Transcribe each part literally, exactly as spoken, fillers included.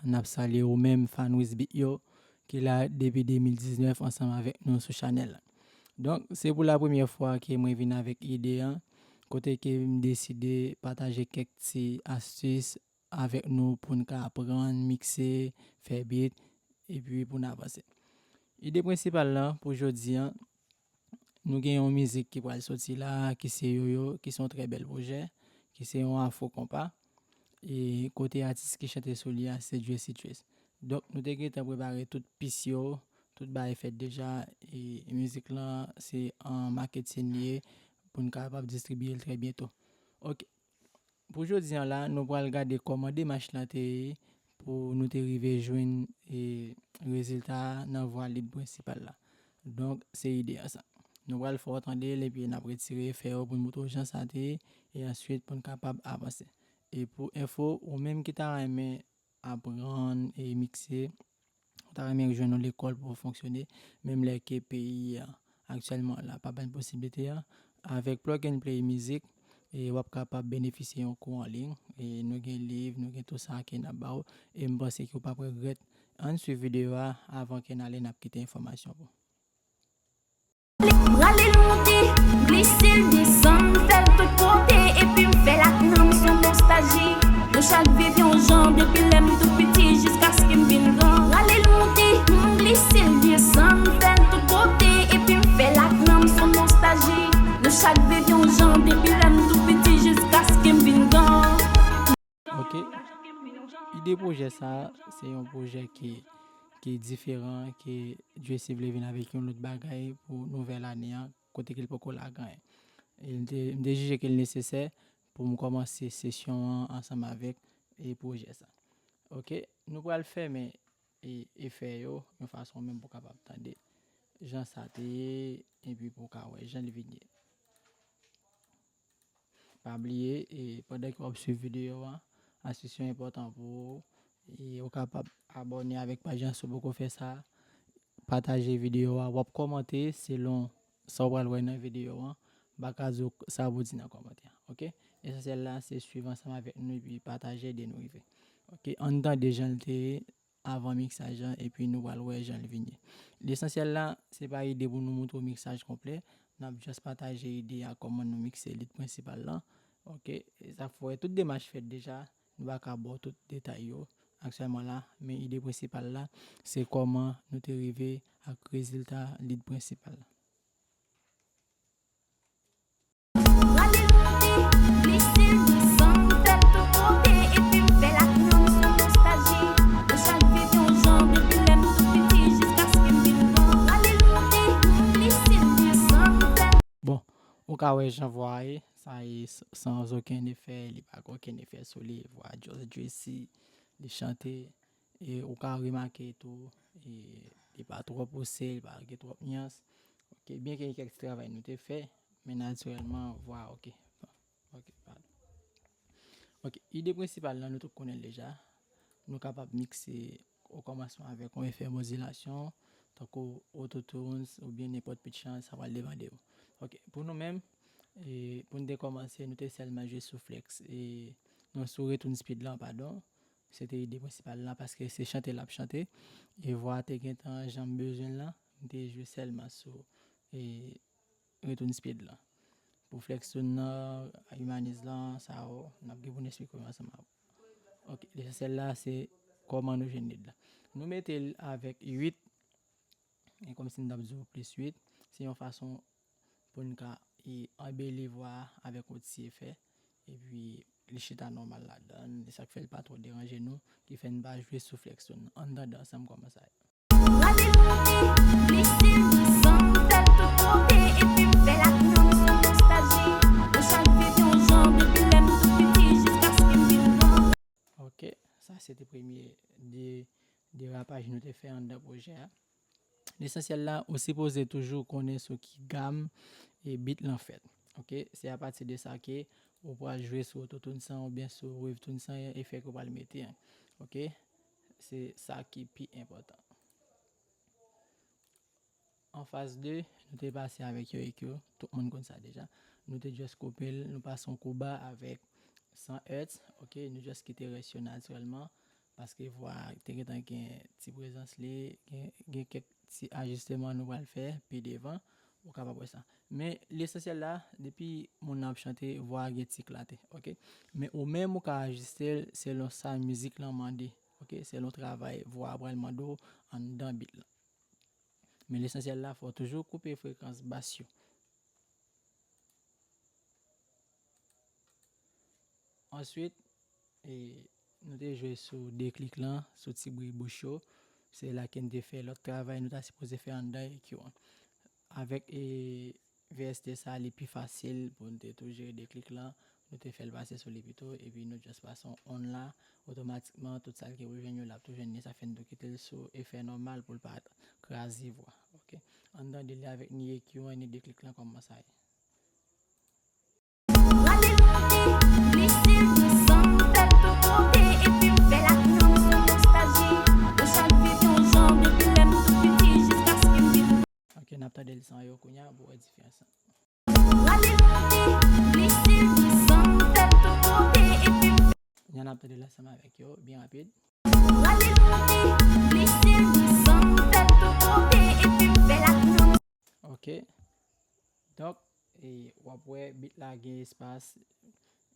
N ap salye ou menm, Fanwis Beat yo, ki la depi de mil diznèf ansanm avèk nou sou chanèl la. Donk, se pou la premyè fwa ke mwen vin avèk ide an, kote ke m deside pataje kèk ti astis avèk nou pou n ka aprann mikse, fè beat, epi pou n avanse. Ide prensipal la pou jodi an, nou gen yon mizik ki pral soti la, ki se Yoyo, ki se yon trè bèl pwojè, ki se yon afro konpa. E kote atis ki chante sou li a, se Jesse Trace. Donk, nou te gentan prepare tout pis yo, tout bagay fèt deja, e mizik lan, se an maketin li ye, pou n kapab distribiye l trè byento. Ok. Pou jodi an la, nou pral gade kòman demach lan te ye pou nou te rive jwenn, e, rezilta a nan vwa lead prensipal la. Donk, se ide a sa. Nou pral fè w tande l epi n ap retire efè yo pou n montre w jan sa te ye, e answit pou n kapab avanse. E pou enfo, ou menm ki ta renmen aprann e mikse, ou ta renmen jwenn yon lekòl pou w fonksyone, menm lè ke peyi a aktyèlman la pa ban posiblite a, avèk Plug and Play Music, e w ap kapab benefisye yon kou an liy, e nou gen liv, nou gen tout sa ke n ap ba w, e m panse ke w p ap regrèt. Ann swiv videyo a avan ke n ale, n ap kite enfòmasyon pou w. Rale l monte, glise l desann, fè l tout kote, epi m fè l ak nanm sou nostalji. Nou chak viv yon jan depi lè m tou piti jiskaske m vin gran. Rale l monte, m glise l desann, fè l tout kote, epi m fè l ak nanm sou nostalji. Nou chak viv yon jan depi lè m tou piti jiskaske m vin gran. Ok. Ide pwojè sa a, se yon pwojè ki, ki diferan, ke Jesse vle vin avèk yon lòt bagay pou nouvèl ane an, kote ke l poko lage anyen. E m te, m te jije ke l nesesè pou m kòmanse sesyon an ansanm avèk, e, pwojè sa. Ok, nou pral fèmen, e, efè yo yon fason menm pou w kapab tande jan sa te ye, epi pou w ka wè jan l vin ye. Pa bliye, e, pandan ke w ap swiv videyo a, astis yo enpòtan pou ou, e, ou kapab abòne avèk paj lan si w poko fè sa, pataje videyo a, w ap kòmante selon sa w pral wè nan videyo an, m pa ka di w sa pou w di nan kòmantè a, ok? Lesansyèl la, se swiv ansanm avèk nou epi pataje, ede nou rive. Ok, ann tande jan l te ye, avan miksaj lan, epi nou pral wè jan l vin ye. Lesansyèl la, se pa ide pou nou montre w miksaj konplè, n ap just pataje ide a kòman nou mikse lead prensipal lan. Ok, e sa fè w wè tout demach fèt deja, nou pa ka ba w tout detay yo aktyèlman la, men ide prensipal la, se kòman nou te rive ak rezilta lead prensipal la. Rale l monte, glise l desann, fè l tout kote, epi m fè l ak nanm sou nostalji. Nou chak viv yon jan depi lè m tou piti jiskaske m vin gran. Rale l monte, glise l desann, fè l. Bon, ou ka wè jan vwa a ye, sa ye s-, sans okenn efè, li pa gen okenn efè sou li, vwa just Jesse, li chante, e ou ka remake tou, e li pa twò pouse, li pa gen twòp nyans. Ok, byenke gen kèk ti travay nou te fè, men natirèlman, vwa, ok. Ok, padon. Ok, ide prensipal lan, nou tout konnen l deja. Nou kapab mikse o kòmansman avèk yon efè modilasyon, tankou autotunes oubyen nenpòt pitch lan, sa pral depande w. Ok, pou nou menm, e, pou n te kòmanse, nou te sèlman jwe sou flex, e, non, sou return speed lan, padon. Se te ide prensipal lan, paske se chante l ap chante. E vwa a te gentan jan m bezwen l lan, m te jwe sèlman sou, e, return speed lan. Pou flex tune nan, humanize lan, sa yo, n ap gen pou n eksplike yo ansanm avè w. Ok, lesansyèl la, se kòman nou jwenn lead la. Nou mete l avèk uit, e kòmsi m t ap di w plis uit, se yon fason pou n ka, e, anbeli vwa a avèk yon ti efè, epi li chita nòmal ladan l, e sa k fè l pa twò deranje nou, ki fè n pa jwe sou flex tune nan. Ann tande ansanm kòman sa ye. Rale l monte, glise l desann, fè l tout kote, epi m fè l ak nanm sou nostalji. Nou chak viv yon jan depi lè m tou piti jiskaske m vin gran. Ok, sa se te premye de, derapaj nou te fè anndan pwojè a. Lesansyèl la, ou sipoze toujou konnen sou ki gam e beat lan fèt. Ok, se apati de sa ke ou pral jwe sou autotune san oubyen sou wave tune san efè ke w pral mete an. Ok, se sa ki pi enpòtan. An faz de, nou te pase avèk yo e ke tout moun konn sa deja. Nou te just koupe l, nou pase yon kou ba avèk san hertz, ok, nou just kite rès yo natirèlman paske vwa a te gentan gen ti prezans li, gen, gen kèk ti ajisteman nou pral fè pi devan, ou kapab wè sa. Men lesansyèl la, depi moun nan ap chante, vwa a gen ti klate, oke? Men ou menm ou ka ajiste l selon sa mizik lan mande, oke? Selon travay vwa a pral mande w anndan bit lan. Men lesansyèl la, fò w toujou koupe frekans bas yo. Answit, e, nou te jwe sou deklik lan, sou ti bri bouch yo. Se la ke n te fè lòt travay nou ta sipoze fè anndan E Q an. Avèk, e, V S T sa, li pi fasil pou n te tou jere deklik lan. Nou te fè l pase sou li pito, epi nou just pase yon on la, otomatikman, tout sa l gen pou l jwenn yo, l ap tou jwenn li. Sa fè n tou kite l sou efè nòmal pou l pa kraze vwa. Oke? Ann tande li avèk ni E Q an, ni deklik lan, kòman sa ye. Rale l monte, glise l desann, fè l tou kote, epi fè l ak nanm sou nostalji. Yo chak viv yon jan depi lè m tou piti jiskaske m vin. Ok, n ap tande l san yo kounye a pou wè diferans lan. Rale l monte, glise l desann, fè l tou kote, epi. Kounye a n ap tande l ansanm avèk yo, byen rapid. Rale l monte, glise l desann, fè l tou kote, epi fè l ak nanm. Ok. Donk, e, w ap wè beat la gen espas,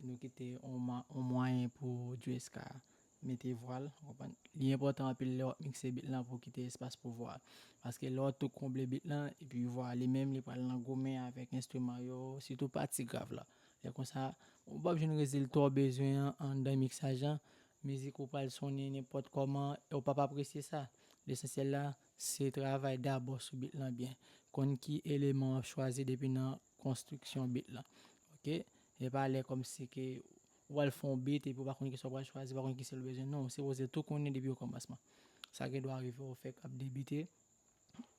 nou kite on ma-, on mwayen pou Dresca mete vwa l, w konprann? Li enpòtan anpil lè w ap mikse beat lan pou w kite espas pou vwa a. Paske lè w tou konble beat lan, epi vwa a li menm, li pral nan goumen avèk enstriman yo, sitou pati grav la. Lè konsa, ou p ap jwenn rezilta w bezwen an anndan miksaj lan. Mizik ou pral sonnen nenpòt kòman, e w p ap apresye sa. Lesansyèl la, se travay dabò sou beat lan byen. Konn ki eleman w ap chwazi depi nan konstriksyon beat lan. Ok? E pa lè kòmsi ke w al fè yon beat epi w pa konn kisa w pral chwazi, w pa konn kisa w bezwen. Non, w sipoze tou konnen depi okòmansman. Sa gen dwa rive w fèk ap debite,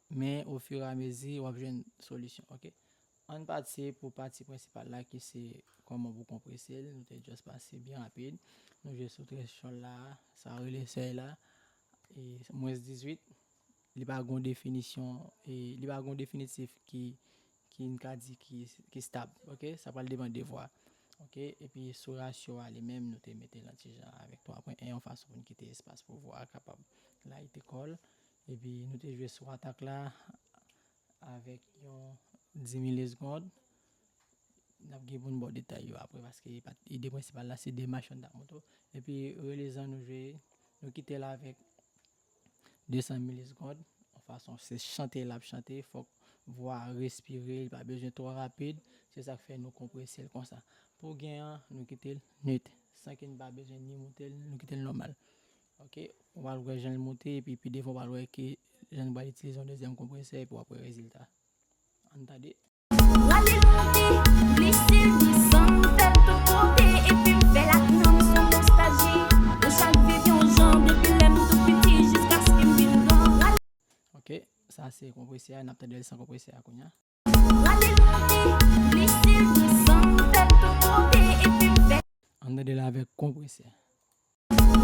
men ofiramezi w ap jwenn solisyon, ok? Ann pati pou pati prensipal la ki se kòman pou konprese l. Nou te just pase byen rapid. Nou jwe sou threshold la, sa rele sèy la, e mwens dizuit. Li pa gon definisyon, e li pa gon definitif ki, ki n ka di ki, ki stab, ok? Sa pral depann de vwa, ok? Epi sou rasyo a li menm, nou te mete l yon ti jan avèk twa pwen en, yon fason pou n kite espas pou vwa a kapab layite kò l. Epi nou te jwe sou atak la avèk yon dis milisegonn. N ap gen pou n ba w detay yo apre, paske e pa t, ide prensipal la se demach yo n t ap montre w. Epi release an nou jwe, nou kite l avèk desan milisegonn, yon fason se chante l ap chante, fòk vwa a respire, li pa bezwen twò rapid, se sa k fè nou konprese l konsa. Pou gen an, nou kite l nit, san ke n pa bezwen ni moute l, nou kite l nòmal. Ok, w pral wè jan l moute, epi pi devan w pral wè ke jan n pral itilize yon dezyèm konpresè, epi w ap wè rezilta. Ann tande. Rale l monte, glise l desann, fè l tout kote, epi m fè l ak nanm sou nostalji. Nou chak viv yon jan, depi lè m tou piti jiskaske m vin gran. Rale. Ok, sa se konpresè a, n ap tande l san konpresè a kounye a. Rale l monte, glise l desann, fè l tout kote, epi m fè. Ann tande l avèk konpresè.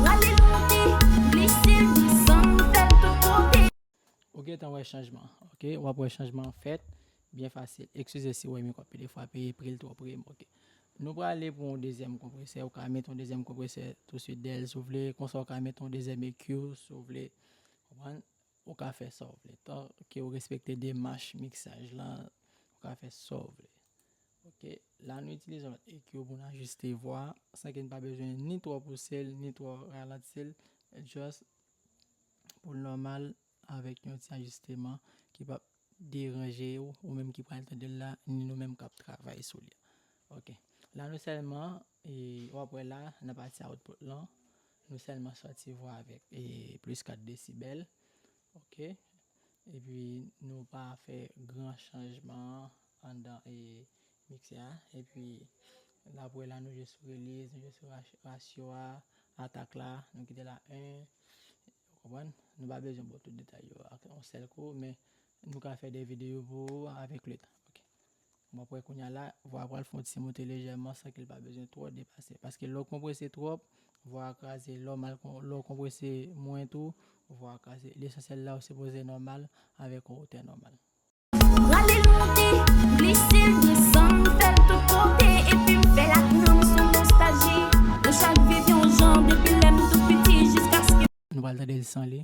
Rale l monte, glise l desann, fè l tout kote. Ou gentan wè chanjman, ok? W ap wè chanjman an fèt byen fasil. Eskize si w wè mikwo ap pile frape, pri l twò pre m, ok? Nou prale pou yon dezyèm konpresè. Ou ka mete yon dezyèm konpresè touswit dèyè l si w vle. Konsa w ka mete yon dezyèm E Q si w vle. Konprann? Ou ka fè sa w vle. Tan ke w respekte demach miksaj lan, ou ka fè sa w vle. Ok, la nou itilize yon lòt E Q pou n ajiste vwa a, san ke n pa bezwen ni twò pouse l, ni twò ralanti l, just pou l nòmal avèk yon ti ajisteman ki p ap deranje w, ou menm ki pral tande l la, ni nou menm k ap travay sou li a. Ok, la nou sèlman, e, w ap wè la, nan pati output lan, nou sèlman sòti vwa avèk, e, plis kat desibèl. Ok, epi nou pa fè gran chanjman anndan, e, miksè a. Epi, apre la, nou jwe sou release, nou jwe sou ras-, rasyo a, atak la, nou kite l a en. Ou konprann? Nou pa bezwen ba w tout detay yo ak yon sèl kou, men nou ka fè de videyo pou ou avèk letan. Ok. W ap wè kounye a la, vwa a pral fè yon ti moute lejèman san ke l pa bezwen twò depase. Paske lè w konprese twòp, vwa a kraze. Lè w mal kon-, lè w konprese mwen tou, vwa a kraze. Lesansyèl la, ou sipoze nòmal avèk yon wotè nòmal. Rale l monte, glise l desann, fè l tout kote, epi m fè l ak nanm sou nostalji. Nou chak viv yon jan, depi lè m tou piti jiskaske pral tande l san li.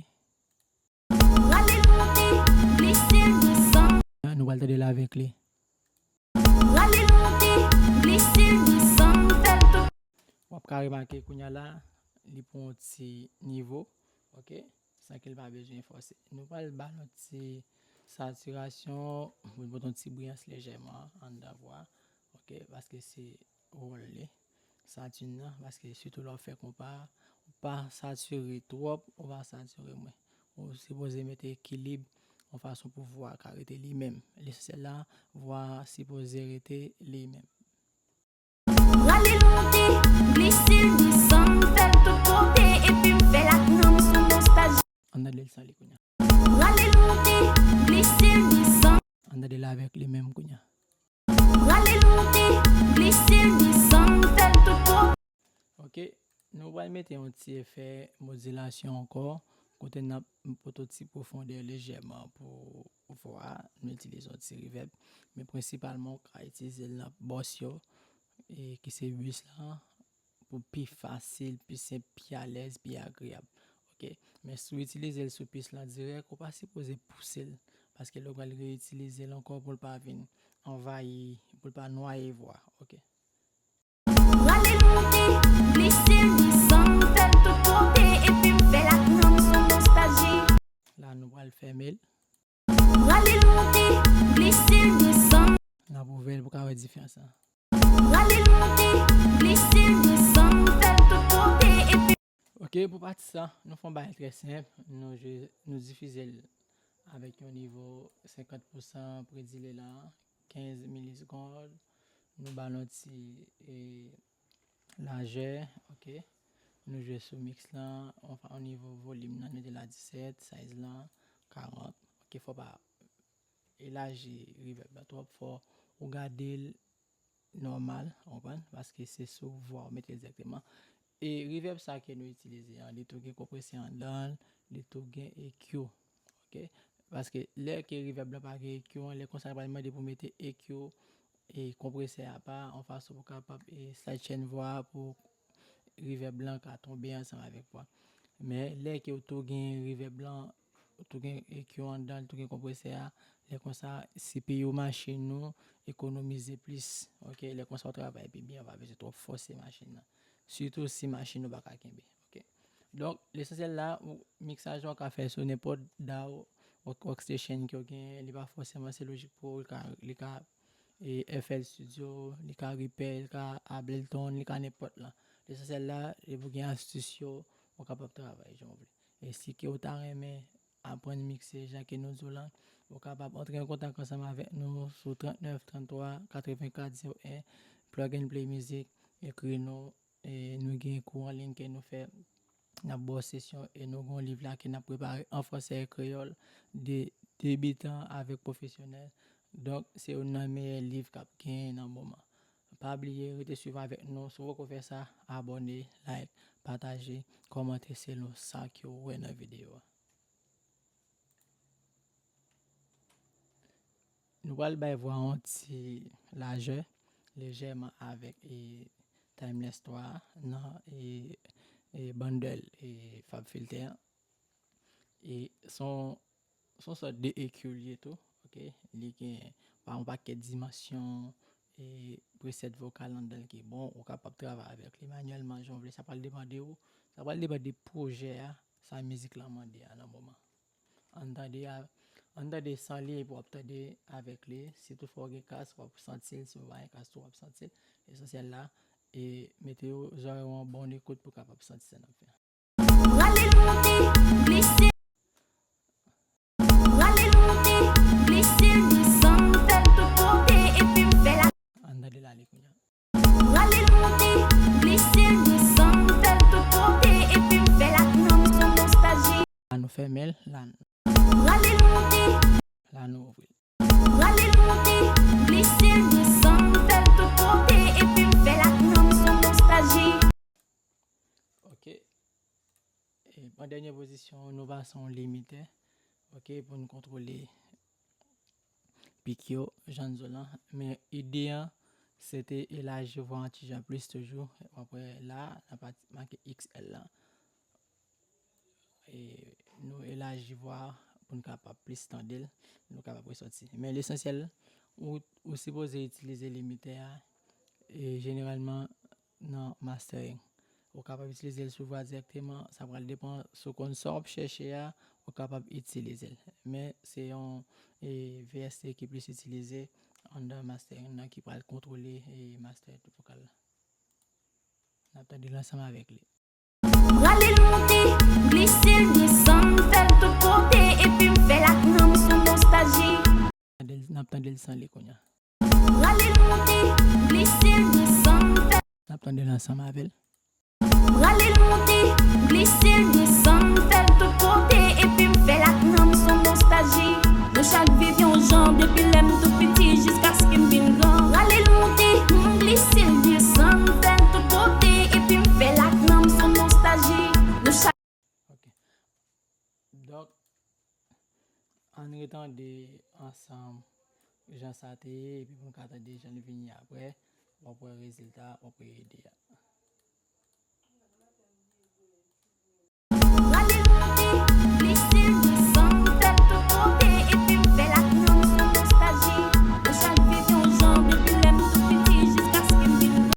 Rale l monte, glise l desann. Nou pral tande l avèk li. Rale l monte, glise l desann, fè l tout. W ap ka remake kounye a la, li pran yon ti nivo, ok, san ke l pa bezwen fòse. Nou pral ba l yon ti satirasyon, pou l pote yon ti briyans lejèman anndan vwa, ok, paske se wòl li, satin nan, paske sitou lè w fè konpa, ou pa satire twòp, ou pa satire mwen. Ou sipoze mete ekilib yon fason pou vwa a ka rete li menm. Lesansyèl la, vwa a sipoze rete li menm. Rale l monte, glise l desann, fè l tout kote, epi m fè l ak nanm sou nostalji. Ann tande l san li kounye a. Rale l monte, glise l desann. Ann tande l avèk li menm kounye a. Rale l monte, glise l desann, fè l tout kote. Ok, nou pral mete yon ti efè modilasyon ankò, kote n ap pote yon ti pwofondè lejèman pou vwa a, nou itilize yon ti reverb, men prensipalman w ka itilize l nan bòs yo, e ki se bus lan, pou pi fasil, pi senp, pi alèz, pi agreyab. Ok, men si w itilize l sou pis lan dirèk, ou pa sipoze pouse l, paske lè w pral reyitilize l ankò pou l pa vin anvayi, pou l pa nwaye vwa. Ok. Rale l monte, glise l desann, fè l tout kote, epi m fè l ak nanm sou nostalji. La, nou pral fèmen l. Rale l monte, glise l desann. N ap ouvè l pou w ka wè diferans lan. Rale l monte, glise l desann, fè l tout kote, epi. Ok, pou pati sa, nou fè yon bagay trè senp. Nou jwe, nou difize l avèk yon nivo senkant pousan predile la, kenz milisegonn. Nou ba l yon ti, e, lajè, ok. Nou jwe sou mix lan, on, on nivo volim nan, nou mete l a disèt, size lan, karant. Ok, fò w pa elaji reverb la twòp, fò ou gade l nòmal, w konprann? Paske se sou vwa w mete l dirèkteman. E reverb sa ke nou itilize an, li tou gen konpresè anndan l, li tou gen E Q. Ok? Paske lè ke reverb lan pa gen E Q an, lè konsa l pral mande pou mete E Q e konpresè apa, yon fason pou kapab, e, sidechain vwa a pou reverb lan ka tonbe ansanm avèk vwa. Men lè ke w tou gen reverb lan, ou tou gen E Q anndan, ou tou gen konpresè a, lè konsa, C P U machin nou ekonomize plis. Ok, lè konsa w travay pi byen, ou pa bezwen twò fòse machin nan. Sitou si machin ou pa ka kenbe. Ok. Donk, lesansyèl la, ou, miksaj ou ka fè sou nenpòt daw, work-, workstation ke w genyen, li pa fòseman se Logic Pro, li ka, li ka, e, F L Studio, li ka Reaper, li ka Ableton, li ka nenpòt lan. Lesansyèl la, depi w gen astis yo, ou kapab travay jan w vle. E si ke w ta renmen aprann mikse jan ke nou di w lan, ou kapab antre an kontak ansanm avèk nou sou trannèf tranntwa katrevenkat zewo en, Plug and Play Music, ekri nou, e nou gen kou an liy ke nou fè, n ap ba w sesyon, e nou gen yon liv la ke n ap prepare an fransè e kreyòl, de debitan avèk pwofesyonèl. Donk, se youn nan meyè liv k ap genyen nan moman. Pa bliye rete swiv avèk nou. Si w poko fè sa, abòne, like, pataje, kòmante selon sa ke w wè nan videyo a. Nou pral bay vwa yon ti lajè, lejèman avèk, e, Timeless twa a nan, e, e, bundle, e, FabFilter an. E se yon, se yon sòt de E Q li ye tou, ok? Li gen pa yon pakèt dimansyon e preset vokal anndan l ki bon, ou kapab travay avèk li manyèlman jan w vle. Sa pral depande w, sa pral depande pwojè a, sa mizik lan mande a nan moman. Ann tande a, ann tande san li epi w ap tande avèk li. Si toutfwa w gen kas, w ap santi l. Si w pa gen kas tou, w ap santi l. Lesansyèl la, e mete zòrèy w an bon ekout pou w kapab santi sa n ap fè. Rale l monte, glise. Rale l monte, glise l desann, fè l tout kote, epi m fè l ak. Ann tande l ale kounye a. Rale l monte, glise l desann, fè l tout kote, epi m fè l ak nanm sou nostalji. La nou fèmen l, la. Rale l monte. La nou ouvri l. Rale l monte, glise l desann, fè l tout kote, epi m fè l ak nanm sou nostalji. Ok. E an dènye pozisyon, nou pase yon limitè, ok, pou n kontwole pik yo, jan n di w lan. Men ide an, se te elaji vwa an ti jan plis toujou. W ap wè la, nan pati make X L lan. e, nou elaji vwa a pou n kapab plis tande l, nou kapab resòti. Men lesansyèl, ou, ou sipoze itilize limitè a, e, jeneralman nan mastering. Ou kapab itilize l sou vwa dirèkteman, sa pral depann si w konn sa w ap chèche a, ou kapab itilize l. Men se yon, e, V S T ki plis itilize anndan mastering nan ki pral kontwole, e, master vokal la. N ap tande l ansanm avèk li. Rale l monte, glise l desann, fè l tout kote, epi m fè l ak nanm sou nostalji. Tande l, n ap tande l san li kounye a. Rale l monte, glise l desann, fè l. N ap tande l ansanm avè l. Rale l monte, glise l desann, fè l tout kote, epi m fè l ak nanm sou nostalji. Nou chak viv yon jan depi lè m tou piti jiskaske m vin gran. Rale l monte, m glise l desann, fè l tout kote, epi m fè l ak nanm sou nostalji. Nou chak Ok. Donk, ann retande ansanm jan sa te ye, epi pou n ka tande jan l vini apre, w ap wè rezilta, w ap wè ide a. Rale l monte, glise l desann, fè l tout kote, epi m fè l ak nanm sou nostalji. Nou chak viv yon jan depi lè m tou piti jiskaske m vin gran.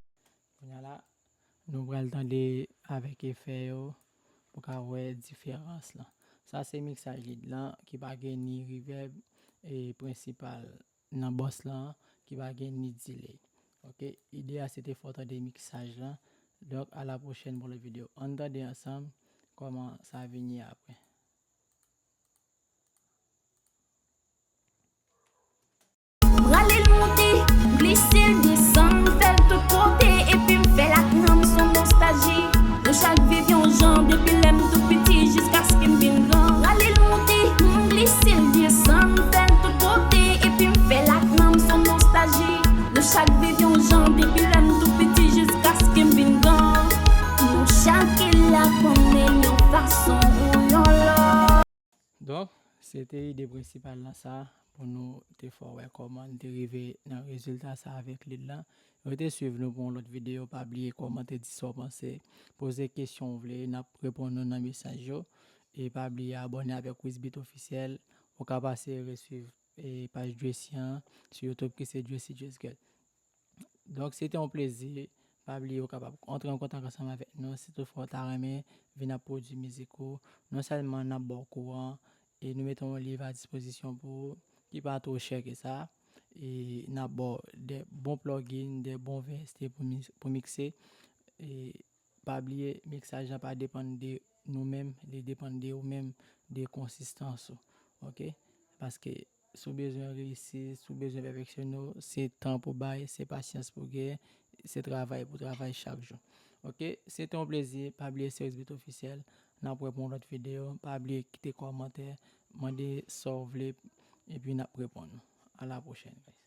Kounye a la, nou pral tande avèk efè yo pou ka wè diferans lan. Sa se miksaj lead lan ki pa gen ni reverb e prensipal nan bòs lan ki pa gen ni delay. Ok, ide a se te fè w tande miksaj lan. Donk, a la pwochèn pou lòt videyo. Ann tande ansanm kòman sa vini apre. Rale l monte, glise l desann, fè l tout kote, epi m fè l ak nanm sou nostalji. Nou chak viv yon jan depi lè m tou piti jiskaske m vin gran. Rale l monte, m glise l desann, fè l tout kote, epi m fè l ak nanm sou nostalji. Nou chak viv yon jan depi lè m tou piti jiskaske m vin gran. Nou chak la konnen yon fason ou yon lòt. Donk, se te ide prensipal lan sa, pou nou te fè w wè kòman n te rive nan rezilta sa avèk lead lan. Rete swiv nou pou yon lòt videyo, pa bliye kòmante, di sa w panse, poze kesyon w vle, n ap reponn nou nan mesaj yo. E pa bliye abòne avèk Wizbeat Officiel, ou ka pase reswiv, e, paj Jwesi an sou YouTube ki se Jwesi Jazz Girl. Donk, se te yon plezi. Pa bliye, ou kapab antre an kontak ansanm avèk nou si toutfwa w ta renmen vin ap pwodui mizik ou. Non sèlman n ap ba w kouran e nou mete yon liv a dispozisyon pou ou ki pa twò chè ke sa. E n ap ba w de bon plugin, de bon V S T pou mi-, pou mikse. E pa bliye, miksaj lan pa depann de nou menm, li depann de ou menm, de konsistans ou. Ok? Paske si w bezwen reyisi, si w bezwen pèfeksyone w, se tan pou bay, se pasyans pou gen, se travay pou travay chak jou. Ok? Se te yon plezi. Pa bliye se Wizbeat Officiel. N ap wè pou yon lòt videyo. Pa bliye kite kòmantè, mande sa w vle, epi n ap reponn ou. A la pwochèn, guys.